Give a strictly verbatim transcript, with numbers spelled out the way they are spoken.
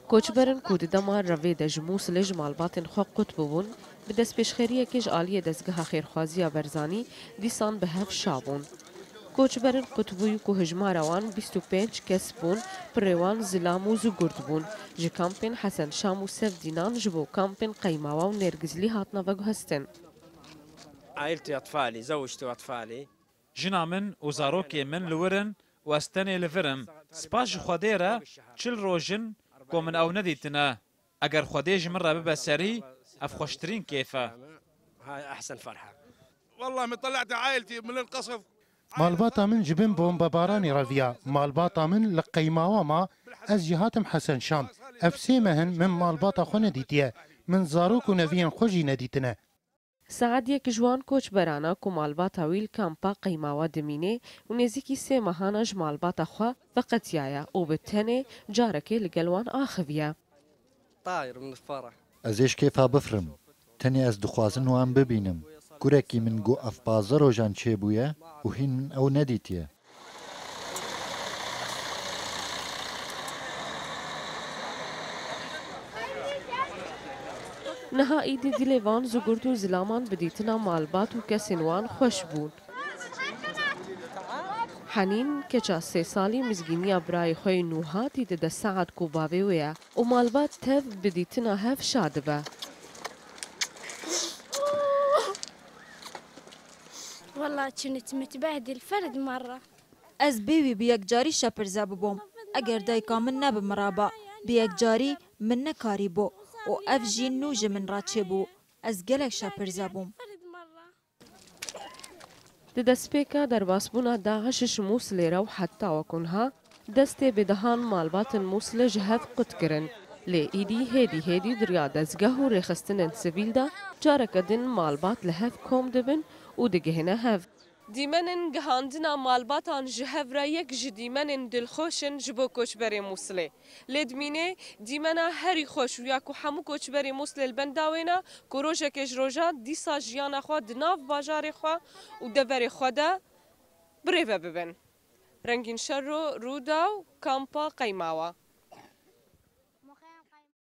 Koçberin ku di dema revê de ji Mûsilê ji malbatên xwe qut bûbûn, bi destpêşxeriyekê ji aliyê Dezgeha Xêrxwaziya Berzanî dîsan bi hev şa bûn. Koçberin qutbûyî ku hijmara wan bîst û pênc kes bûn, pirê wan zilam û zigurt bûn. Ji kampên Hesen Şam û Sevdînan ji bo kampên Qeymawa û Nêrgizlî hatine veguhestin. عائلتي أطفالي، زوجتي وأطفالي. Jina min û zarokên min li wir in û ez tenê li vir im. Spas ji Xwedê re çil roj in ku min ew nedîtine. Eger Xwedê ji min re bibe serî, ev xweştirîn kêf e. هاي أحسن فرحة. والله من طلعت عائلتي من القصف. Malbata min ji bin bombebaranê reviya. Malbata min li Qeymawa ma, ez jî hatim Hesen Şam. Ev sê meh in min malbata xwe nedîtiye. Min zarok û neviyên xwe jî nedîtine. Sead yek ji wan koçberana ku malbata wî li kampa Qeymawa dimîne û nêzîkî sê mehana ji malbata xwe veqetiyaye û bi tenê carekê li gel wan axiviye. طاير من الفرح. Ez ê ji kêfa bifrim. Tenê ez dixwazim wan bibînim. Kurekî min got ev pazdeh rojan çêbûye û hîn min ew nedîtiye. Niha îdî dilê van zigurt û zilaman bi dîtina malbat û kesên wan xweş bûn. Henîn, keça sê salî mizgîniya birayê xwe yê nû hatî dide saet ku bavê wê ye û malbat tev bi dîtina hev şa dibe. والله كنت متبهدل فرد مرة. Ez bê wî bi yekcarî şepirze bibûm. Eger dayika min nebi miraba, bi yekcarî min nekarîbû û ev jî nû ji min re çêbû. Ez gelek şepirze bûm. Di destpêka derbasbûna DAIŞ ji Mûsilê re û heta wekuniha destê bi dehan malbatên Mûsilê ji hev qut kirin. Lê îdî hêdî hêdî di riya dezgeh û rêxistinên sivîl de careke din malbat li hev kom dibin û digihine hev. Dîmenên gihandina malbatan ji hev re yek ji dîmenên dilxweş in ji bo koçberê Mûsilê. Lê dimîne dîmena herî xweş û ya ku hemû koçberê Mûsilê li benda wê ne ku rojekê ji rojan dîsa jiyana xwe di nav bajarê xwe û deverê xwe de birêve bibin. Rengîn Şerro, Rûdaw, Kampa Qeymawa.